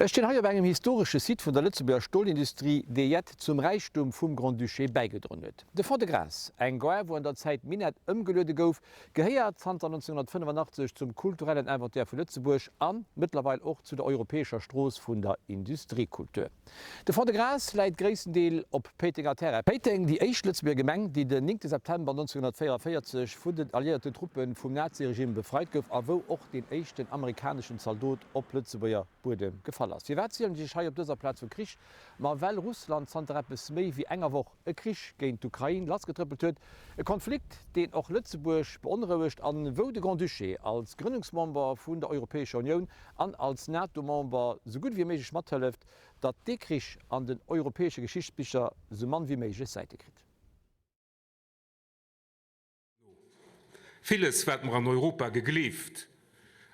Ech stinn hei op engem historesche Site vun der Lëtzebuerger Stolindustrie, dee jett zum Räichtum vum Grand-Duché bäigedroen huet. De Fond-de-Gras, eng Gare wou an der Zäit Minett ëmgeluede gouf, gehéiert zanter 1985 zum kulturellen Inventaire vu Lëtzebuerg an mëttlerweil och zu der europäescher Strooss vun der Industriekultur. De Fond-de-Gras läit gréisstendeel op Péitenger Terrain. Péiteng, déi éischt Lëtzebuerger Gemeng, déi den 9 September 1944 vun den alliéierten Truppe vum Naziregime befreit gouf a wou och deen éischten amerikaneschen Zaldot op Lëtzebuerger Buedem gefall ass. Firwat zielen ech Iech hei op dëser Plaz vu Krich? Ma well Russland zanter eppes méi wéi enger Woch e Krich géint d'Ukrain lassgetrëppelt huet. E Konflikt, deen och Lëtzebuerg beonrouegt an wou de Grand-Duché als Grënnungsmember vun der Europäescher Unioun an als NATO-Member sou gutt ewéi méiglech mathëlleft, datt dee Krich an den europäesche Geschichtsbicher sou mann wéi méiglech Säite kritt. Villes, wat mer an Europa gegleeft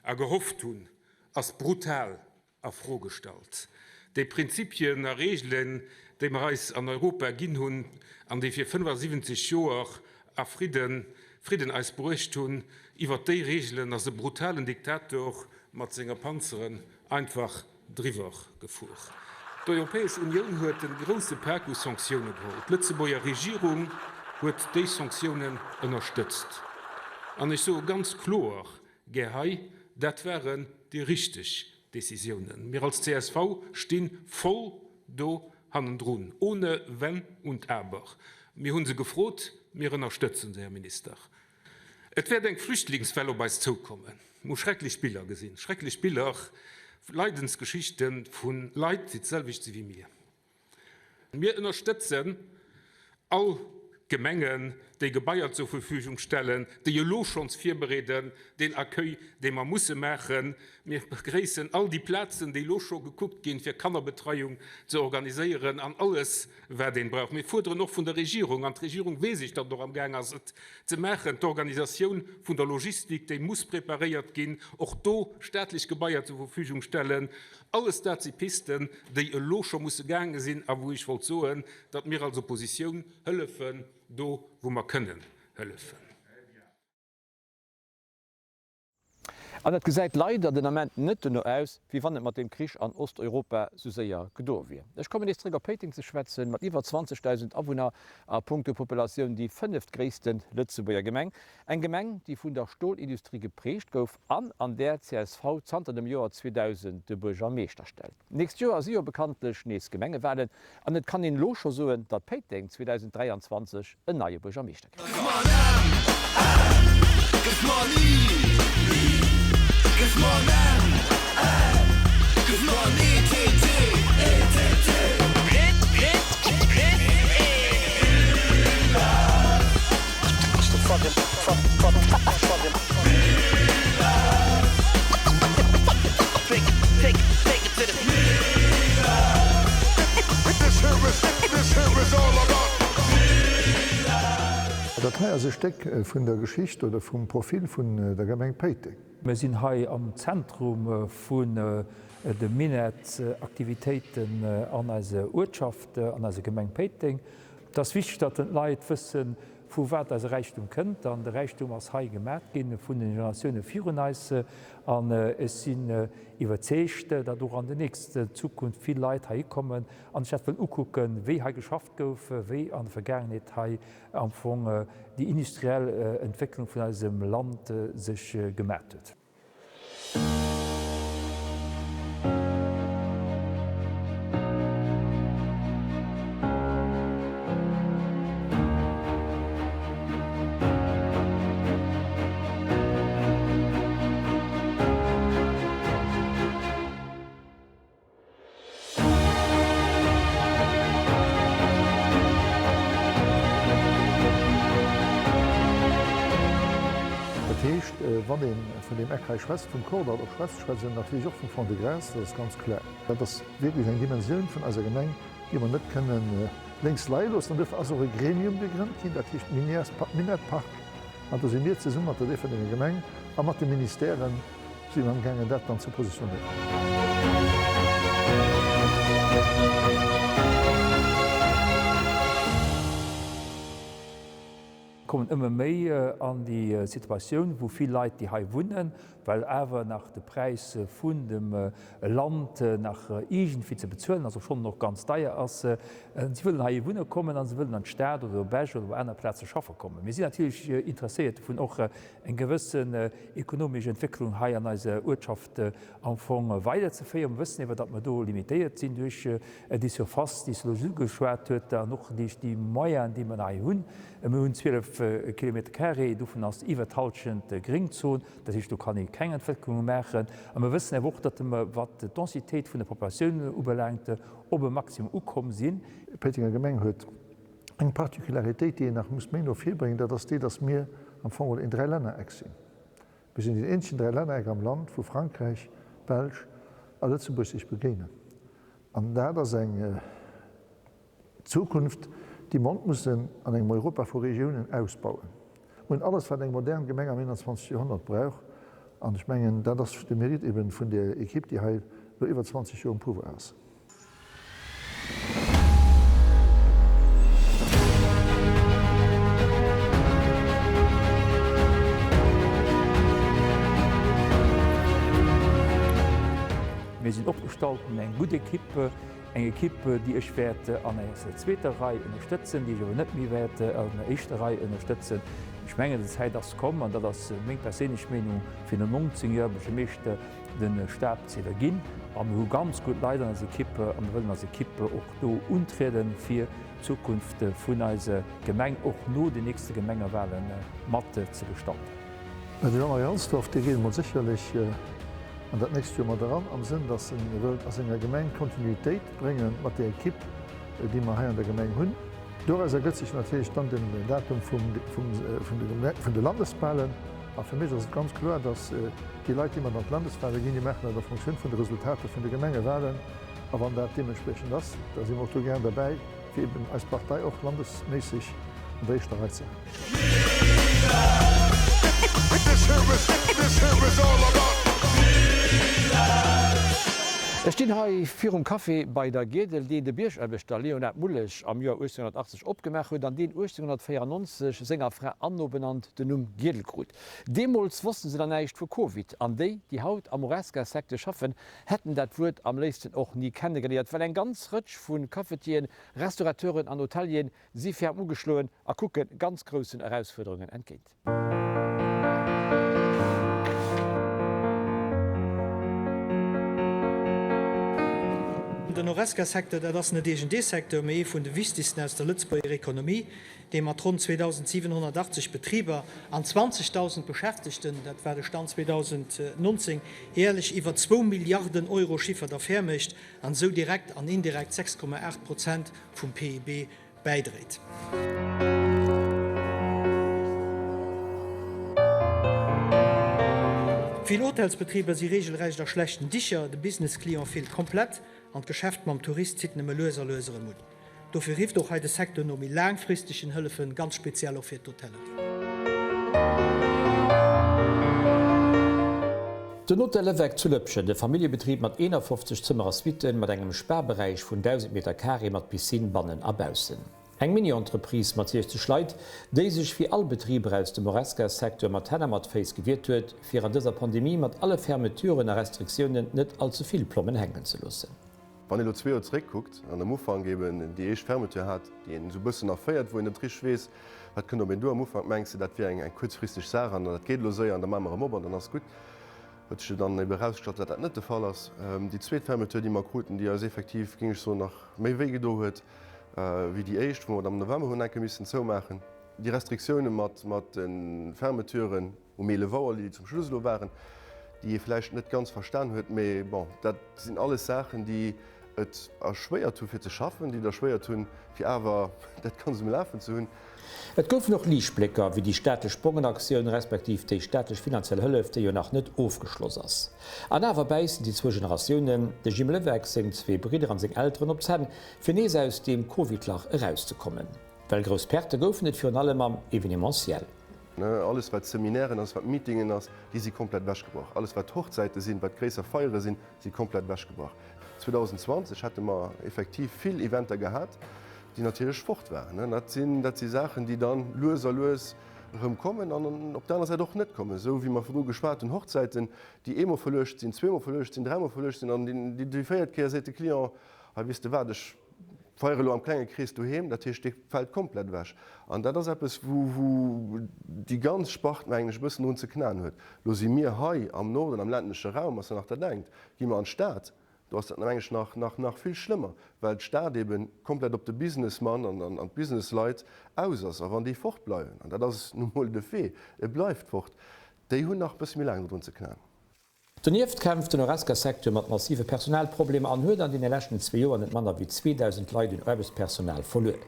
a gehofft hunn, ass brutal a Fro gestallt. Déi Prinzipien a Reegelen, déi mer eis an Europa ginn hunn an déi fir 75 Joer a Fridden Fridden eis bruecht hunn, iwwert déi Reegelen ass e brutalen Diktator mat senger Panzeren einfach driwwer gefuer. D'Europäesch Unioun huet e grousse Pak u Sanktioune geholl. D'Lëtzebuerger Regierung huet déi Sanktiounen ënnerstëtzt. An ech soe ganz kloer gär hei, dat waren déi richteg Decisiounen. Mir als csv sti voll do hannendrun, ohne Wenn und Aber. Mir hu se gefrot, mir ënnerstëtze se, Här Minister. Et wäert eng Flüchtlingswell op eis zoukommen. Mir hu schrecklech Biller gesinn, schrecklech Biller, Leidensgeschichte vu Leit, déi d'selwecht si wéi mir. Mir ënnerstëtzen all d'Gemengen, déi Gebaier zur Verfügung stellen, déi elo schonns virbereeden, deen Accueil, dee mer musse maachen. Mir begréissen all déi Plazen, déi elo scho gekuckt ginn, fir Kannerbetreiung ze organiséieren an alles, wat een brauch. Mir fuerderen och vun der Regierung, an d'Regierung weess ech, datt et och amgaang ass et ze maachen, d'Organisatioun vun der Logistik, déi muss preparéiert ginn, och do staatlech Gebaier zur Verfügung stellen. Alles dat si Pisten, déi elo scho musse gaange sinn a wou ech wollt soen, datt mir als Oppositioun hëllefen do, wou mer kënnen hëllefen. An et gesäit leider den Ament net dono aus, wéi wann et mat deem Krich an Osteuropa sou séier gedoe wier. Ech kommen nees zréck op Péiteng ze schwätzen, mat iwwer 20.000 Awunner a punkto Populatioun déi fënneftgréisste Lëtzebuerger Gemeng. Eng Gemeng, déi vun der Stolindustrie geprägt gouf an an där csv zanter dem Joer 2000 de Buergermeeschter stellt. D'nächst Joer si jo bekanntlech nees Gemengewalen an et kann een elo scho soen, datt Péiteng 2023 en neie Buergermeeschter kritt. Dat hei ass e Stéck vun der Geschicht oder vum Profil vun der Gemeng Péiteng. Mir sinn hei am Zentrum vun de Minettsaktivitéiten an eiser Uertschaft, an eiser Gemeng Péiteng. Et ass wichteg, datt d'Leit wëssen, vu wat eise Räichtum kënnt. An de Räichtum ass hei gemat ginn vun den Generatioune virun eis. An ech sinn iwwerzeegt, datt och an der nächster Zukunft vill Leit heihi kommen an sech dat wëllen ukucken, wéi hei geschafft gouf, wéi an der Vergaangenheet hei am Fong déi industriell Entwécklung vun eisem Land sech gemat huet. Dat heescht, wann ee vun deem Eck hei schwätzt, vum Kordall och schwätzt, schwätzt een natierlech och vum Fond-de-Gras, dat ass ganz kloer. Dat ass wierklech eng Dimensioun vun eiser Gemeng, déi mer net kënnen lénks leie loossen. An duerfir ass och e Gremium gegrënnt ginn, dat heescht Minettpark. An do si mir zesumme mat der Déifferdenger Gemeng a mat de Ministèren, Si sinn amgaangen dat dann ze positionéieren. Kommen ëmmer méi an déi Situatioun, wou vill Leit, déi hei wunnen, well awer nach de Präis vun dem Land nach iergendwéi ze bezuelen ass, obschonn en och ganz deier ass, si wëllen hei wunne kommen a se wëllen an d'Stad oder op Esch oder op aner Plaze schaffe kommen. Mir sinn natierlech interesséiert dovun, och eng gewëssen ekonomesch Entwécklung hei an eiser Uertschaft am Fong weiderzeféieren. Mir wëssen ewer, datt mer do limitéiert sinn duerch déi Surface, déi s de elo ugeschwat huet, an och duerch déi Moyenen, déi mer hei hunn. Mir hunn 12 Kilometer carré, dovun ass iwwer d'Hallschent Gréngzon. Dat heescht, do kann ee keng Entwécklunge maachen. A mir wëssen awer och, datt mer, wat d'Densitéit vun der Populatioun ubelaangt, op e Maximum ukomm sinn. D'Péitenger Gemeng huet eng Particularitéit, déi een nach muss méi no vir bréngen, dat ass déi, datt mir am Fong geholl een Dräilännereck sinn. Mir sinn deen eenzegen Dräilännereck am Land, wou Frankräich, d'Belsch a Lëtzebuerg sech begéinen. An dat ass eng Zukunft, déi mer mussen an engem Europa vu Regiounen ausbauen. Mir hunn alles, wat eng modern Gemeng am 21. Joerhonnert brauch. An ech mengen, dat ass de Mérite eben vun där Equipe, déi hei elo iwwer 20 Joer um Pouvoir ass. Mir sinn opgestallt, mir hunn eng gutt Equipe. Eng Equipe, déi ech wäert an der zweeter Rei ënnerstëtzen, déi ech awer net méi wäert an der éischter Rei ënnerstëtzen. Ech mengen, déi Zäit ass komm, an dat ass meng perséinlech Meenung, fir no 19 Joer Buergermeeschter de Stab ze iwwerginn. A mir hu ganz gutt Leit an eiser Equipe a mir wëllen als Equipe och do untrieden, fir d'Zukunft vun eiser Gemeng och no den nächste Gemengewale mat ze gestalten. De Jean-Marie Halsdorf, dee geet emol sécherlech an dat nächst Joer mat eran, am Sënn, datt e wëllt a senger Gemeng Kontinuitéit brénge mat där Equipe, déi mer hei an der Gemeng hunn. Doraus ergëtt sech natierlech dann den Datum vun de Landeswahlen. A fir mech ass et ganz kloer, datt déi Leit, déi mat an d'Landeswahle ginn, déi maachen dat a Fonctioun vun de Resultater vun de Gemengewahlen. A wann dat deementspriechend ass, da si mer och do gären derbäi. fir eben eis Partei och landesméisseg an der éischter Rei ze halen. Ech stinn hei virum Café bei der Giedel, deen de Biergaarbechter Léonard Mullech am Joer 1880 opgemaach huet an deen 1894 senger Fra Anne no benannt den Numm Giedel krut. Deemools wossten se nach näischt vu Covid an déi, déi haut am Horesca-Secteur schaffen, hätten dat Wuert am léifsten och ni kennegeléiert, well eng ganz Rëtsch vu Cafetieren, Restaurateuren an Hotelieren si ferm ugeschloen a kucke ganz groussen Erausfuerderungen entgéint. Den Horesca-Secteur, dat ass net iergendee Secteur, mee ee vun de wichtegsten aus der Lëtzebuerger Ekonomie. dee mat ronn 2.780 Betriber an 20.000 Beschäftegten, dat war de Stand 2019, jäerlech iwwer zwou Milliarden Euro Chiffre d'affaires mécht an esou direkt an indirekt 6,8 Prozent vum PIB bäidréit. Vill Hotelsbetriber si reegelrecht a schlechten Dicher, de Business-Client feelt komplett an d'Geschäft mam Tourist zitt nëmme lues a lues erëm un. Dofir rifft och hei de Secteur no méi laangfristegen Hëllefen, ganz speziell och fir d'Hotellerie. Den Hotel Leweck zu Lëppschen, e Familljebetrib mat 51 Zëmmer a Suitten, mat engem Spa-Beräich vun 1.000 Meter Carré mat Piscine bannen a baussen. Eng Mini-Entreprise mat 60 Leit, déi sech wéi all Betriber aus dem Horesca-Secteur mat Hänn a mat Féiss gewiert huet, fir an dëser Pandemie mat alle Fermeturen a Restriktiounen net all ze vill Plommen hänken ze loossen. Wann ee lo zwee Joer zeréckkuckt an am Ufank eben déi éischt Fermeture hat, déi een esou e bëssen erféiert, wou een net richteg weess, wat kënnt op een duer, am Ufank mengs de, dat wier eng kuerzfristeg Saach an dat geet elo séier an da maache mer erëm op an dann ass gutt, huet sech jo dann ebe erausgestallt, datt dat net de Fall ass. Déi zweet Fermeture, déi mer kruten, déi eis effektiv, géing ech soen, nach méi wéi gedo huet wéi déi éischt, wou mer dann am November hunn enke missen zoumaachen, déi Restriktioune mat de Fermeturen, Um 11 Auer, déi zum Schluss elo waren, déi ee vläicht net ganz verstan huet, mee bon, dat sinn alles Saachen, déi et erschwéiert hu fir ze schaffen, déi et erschwéiert hunn, fir awer dat Ganzt um Lafen ze hunn. Et goufen och Liichtblécker, wéi déi staatlech Bongenaktioun, respektiv déi staatlech finanziell Hëllef, déi jo nach net ofgeschloss ass. An awer bäissen déi zwou Generatiounen, de Jim Levesque, seng zwee Bridder an seng Elteren, op d'Zänn, fir nees aus deem Covid-Lach erauszekommen. Well grouss Perte goufen et virun allem am Evenementiel. Alles wat Seminairen ass, wat Meetingen ass, déi si komplett ewechgebrach. Alles wat Hochzäite sinn, wat gréisser Feiere sinn, si komplett ewechgebrach. 2020 hätte mer effektiv vill Eventer gehat, déi natierlech fort waren. Dat sinn, dat si Saachen, déi dann lues a lues. erëm kommen an op der aner Säit och net kommen. Esou wéi mer virdru geschwat hunn, Hochzäiten, déi eemol verluecht sinn, zweemol verluecht sinn, dräimol verluecht sinn an déi véiert Kéier seet de Client, hei weess de wat, ech feiere elo am klenge Krees doheem, dat heescht, dee fält komplett ewech. An dat ass eppes, wou déi ganz Spart, mengen ech, e bëssen drun ze knaen huet. Elo si mir hei am Norden, am ländleche Raum, ass jo nach dat engt, gi mer an d'Stad, do ass dat, mengen ech, nach, nach, nach vill schlëmmer, well d'Stad eebe komplett op de Businessmann an an d'Businessleit aus ass. A wann déi fortbleiwen, an dat ass nu mol de Fait, e bleift fort, déi hunn nach e bësse méi laang dodrun ze knaen. Donieft kämpft den Horesca-Secteur mat massive Personalproblemer an huet an deene leschten zwee Joer net manner wéi 2.000 Leit un Aarbechtspersonal verluer.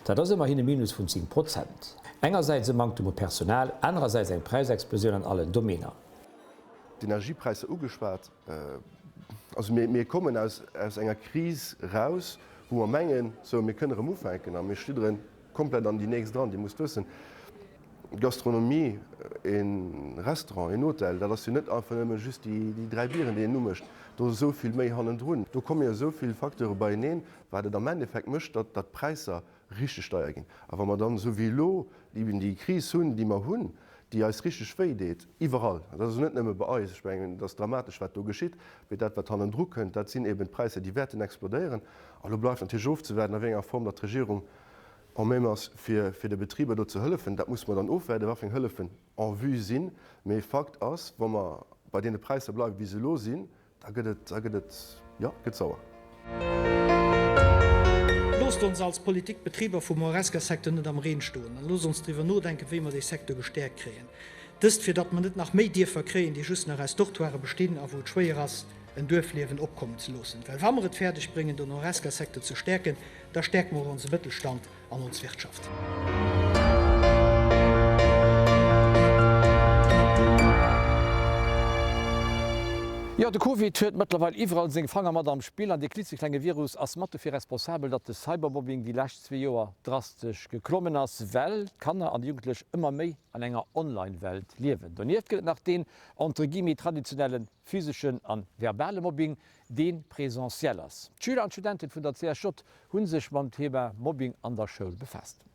Dat ass ëmmerhin e Minus vun 10 Prozent. Engersäits e Manktem u Personal, anerersäits eng Präisexplosioun an allen Domainer. D'Energiepräisser ugeschwat. Also mir kommen aus enger Kris eraus, wou mer mengen, sou mir kënne erëm ufänken a mir schliddere komplett an déi nächst eran. Dir musst wëssen, Gastronomie, e Restaurant, een Hotel, dat ass jo net einfach nëmme just déi 3 Bieren, déi een umécht. Do ass esou vill méi hannendrun. Do komme jo esou vill Facteure beieneen, wat et am Endeffekt mécht, datt d'Präisser richteg deier ginn. A wa mer dann, esou wéi elo, eben déi Kris hunn, déi mer hunn, déi eis richteg wéi deet, iwwerall, dat ass jo net nëmme bei eis, ech mengen, et ass dramatesch, wat do geschitt, mee dat, wat hannendru kënnt, dat sinn eben d'Präisser, déi wäerten explodéieren. A lo bleift natierlech ofzewaarden, a wéi enger Form datt d'Regierung En même ass, fir fir de Betriber do ze hëllefen. Dat musse mer dann ofwäerden, wat fir eng Hëllefen en vue sinn. Mee Fakt ass, wa mer bei deene Präisser bleiwen, wéi se elo sinn, da gëtt et, da gëtt et, jo, et gëtt sauer. Loosst ons als Politik d'Betriber vum Horesca-Secteur net am Reen stoen an loosst ons driwwer nodenken, wéi mer dee Secteur gestäerkt kréien. Dëst, fir datt mer net nach méi Dierfer kréien, déi just nach aus Dortoiren bestinn a wou et schwéier ass, en Duerfliewen opkommen ze loossen. Well wa mer et fäerdeg bréngen, den Horesca-Secteur ze stäerken, Da stäerke mer och onse Mëttelstand an ons Wirtschaft. Jo, de Covid huet mëttlerweil iwwerall seng Fanger mat am Spill an dee klitzeklenge Virus ass mat dofir responsabel, datt de Cybermobbing déi lescht zwee Joer drastesch geklommen ass, well d'Kanner an déi Jugendlech ëmmer méi an enger Online-Welt liewen. Donieft gëtt et nach deen entre guillemets traditionelle physeschen an verbale Mobbing, dee presentiel ass. D'Schüler an d'Studenten vun der CSJ hu sech mam Thema Mobbing an der Schoul befaasst.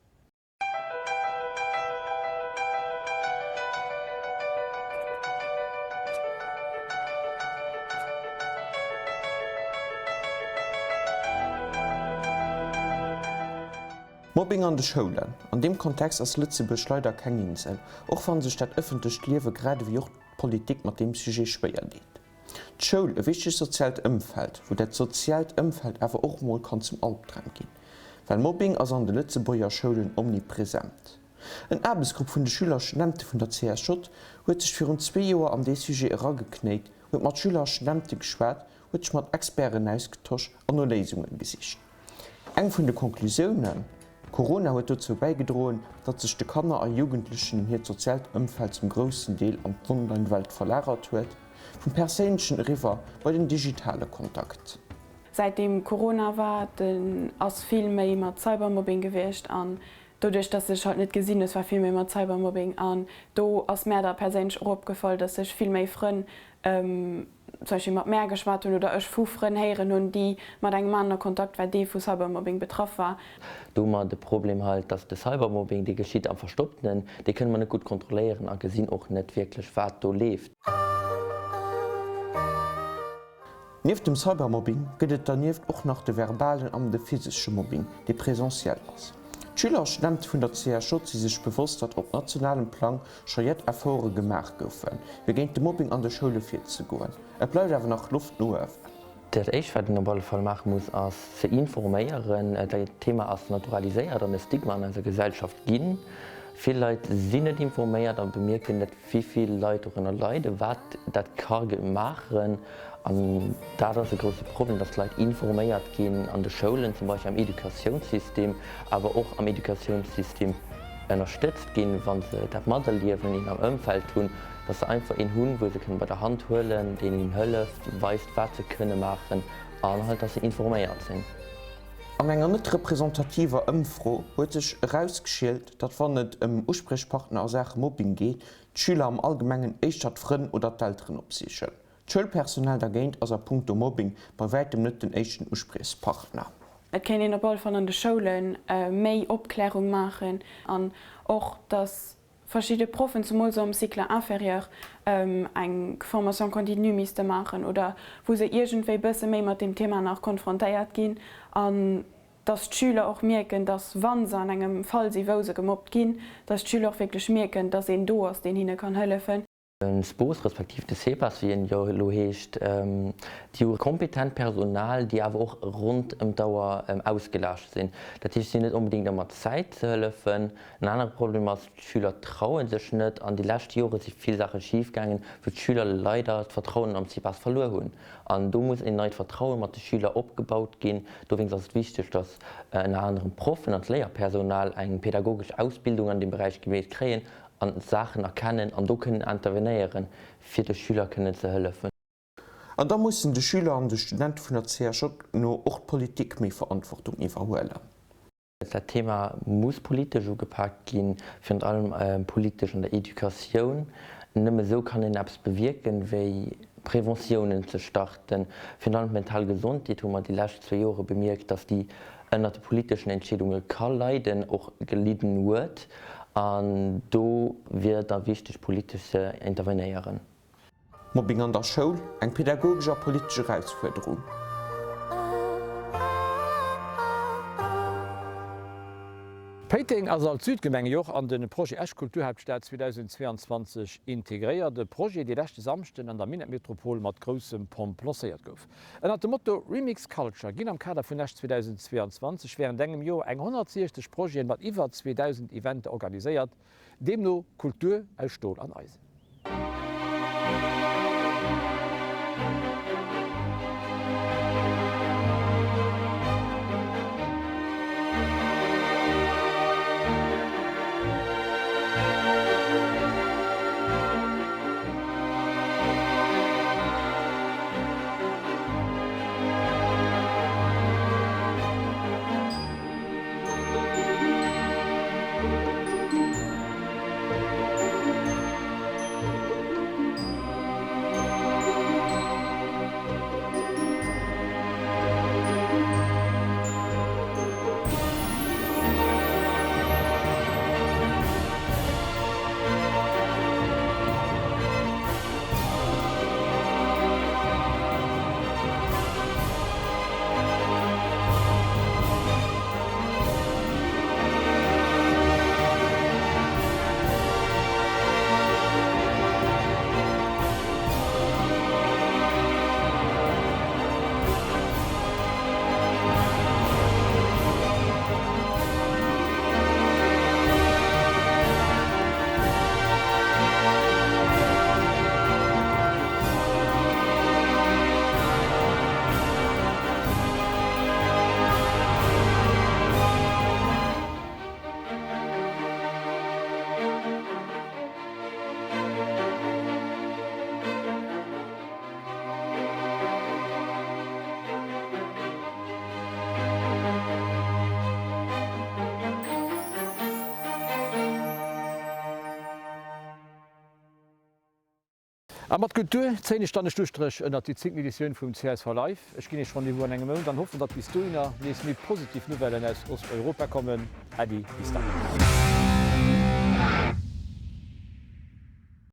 Mobbing an de Schoulen, An deem Kontext ass Lëtzebuerg leider keng Insel, och wann sech dat ëffentlecht Liewe grad ewéi och d'Politik mat deem Sujet schwéier deet. D'Schoul, e wichtegt soziaalt Ëmfeld, wou dat soziaalt Ëmfeld awer och mol kann zum Albdram ginn. Well Mobbing ass an de Lëtzebuerger Schoulen omnipresent. En Aarbechtsgrupp vun de Schüler a Studente vun der CSJ huet sech virun zwee Joer an dee Sujet erageknéit, huet mat Schüler a Studente geschwat, huet sech mat Experten ausgetosch an no Léisunge gesicht. Eng vun de Conclusiounen, Corona huet dozou bäigedroen, datt sech de Kanner a Jugendlechen hiert soziaalt Ëmfeld zum groussen Deel an d'Online-Welt verlagert huet, vum perséinlechen eriwwer bei den digitale Kontakt. Säitdeem Corona war, ass vill méi mat Cybermobbing gewiescht an doduerch dass sech halt net gesinn hues, war vill méi mat Cybermobbing an do ass mär da perséinlech och opgefall, dass sech vill méi Frënn zum Beispill mat mär geschwat hunn oder ech vu Frënn héieren hunn, déi mat engem aneren a Kontakt war, dee vu Cybermobbing betraff war. Do hu mer de Problem halt, dass de Cybermobbing, dee geschitt am Verstopptenen, dee kënne mer net gutt kontrolléieren a gesinn och net wierklech, wat do leeft. Nieft dem Cybermobbing gëtt et dernieft och nach de verbalen an de physesche Mobbing, dee presentiell ass. D'Schüler a Studente vun der CSJ si sech bewosst, datt op nationalem Plang scho jett Efforte gemaach goufen, fir géint de Mobbing an de Schoule virzegoen. Et bleift awer nach Loft no uewen. Dat éischt wat een op alle Fall maache muss ass ze informéieren. Dat Thema ass naturaliséiert an e Stigma an eiser Gesellschaft ginn. Vill Leit sinn net informéiert a bemierken net wéi vill Leit dorënner leiden, wat dat ka maachen. An dat ass e grousse Problem, dass d'Leit informéiert ginn an de Schoulen, zum Beispill am Educatiounssystem, awer och am Educatiounssystem ënnerstëtzt ginn, wa se dat materliewen, een am Ëmfeld hunn, dass se einfach een hunn, wou se kënnen bei der Hand huelen, deen hinnen hëlleft, weist, wat se kënne maachen an halt, dass se informéiert sinn. An enger net representativer Ëmfro huet sech erausgeschielt, datt wann et ëm Uspriechpartner a Saache Mobbing geet, d'Schüler am Allgemengen éischter d'Frënn oder d'Elteren opsichen. D'Schoulpersonal dergéint ass a punkto Mobbing bei wäitem net den éischten Uspriechspartner. Et kéint een op alle Fall an de Schoule méi Opklärung maachen an och, datt. verschidde Proffen, zemools am Cycle inférieur, eng Formation continue misste maachen oder wou se iergendwéi bësse méi mat deem Thema nach konfrontéiert ginn an dass d'Schüler och mierken, dass wa se an engem Fall si wou se gemobbt ginn, dass d'Schüler och wierklech mierken, dass een do ass, deen hinne kann hëllefen. De SPOS, respektiv de CEPAS, wéi en jo elo heescht, déi hu kompetent Personal, déi awer och ronnt ëm d'Auer ausgelaascht sinn. Dat heescht, si hunn net onbedéngt ëmmer Zäit ze hëllefen. En anere Problem ass, d'Schüler traue sech net. An déi lescht Jore si vill Saache schif gaangen, wou d'Schüler leider d'Vertrauen am CEPAS verluer hunn. An do muss en neit Vertraue mat de Schüler opgebaut ginn. Dowéinst ass et wichteg, datt ënner anerem d'Proffen an d'Léierpersonal eng pedagogesch Ausbildung an deem Beräich gemeet kréien an d'Saachen erkennen an do kënnen intervenéieren, fir de Schüler kënnen ze hëllefen. An da mussen de Schüler an de Studente vun der CHJ no och d'Politik méi Verantwortung iwwerhuelen. Dat Thema muss politesch ugepaakt ginn, virun allem politesch an der Educatioun. Nëmme esou kann een eppes bewierken, wéi Preventiounen ze starten. Virun allem d'mental Gesondheet hu mer déi lescht zwéi Jore bemierkt, dass déi ënnert de politeschen Entscheedunge ka leiden, och gelidden huet, an do wier et da wichteg politesch ze intervenéieren. Mobbing an der Schoul, eng pädagogesch a politesch Erausfuerderung. Péiteng ass als Südgemeng jo och an de Projet Esch Kulturhaaptstad 2022 integréiert, e Projet, dee leschte Samschden an der Minett-Metropol mat groussem Pomp lancéiert gouf. Ënnert dem Motto Remix Culture ginn am Kader vun Esch 2022 wärend engem Joer eng 160 Projeten mat iwwer 2.000 Eventer organiséiert, deemno Kultur aus Stol an Eisen. A mat Kultur zéien ech dann e Schlusstréch ënnert déi zéngten Editioun vum csv Live. Ech ginn Iech Rendez-vous an engem Mount an hoffen, datt bis dohinner nees méi positiv Nouvellen aus Osteuropa kommen. Äddi, bis dann.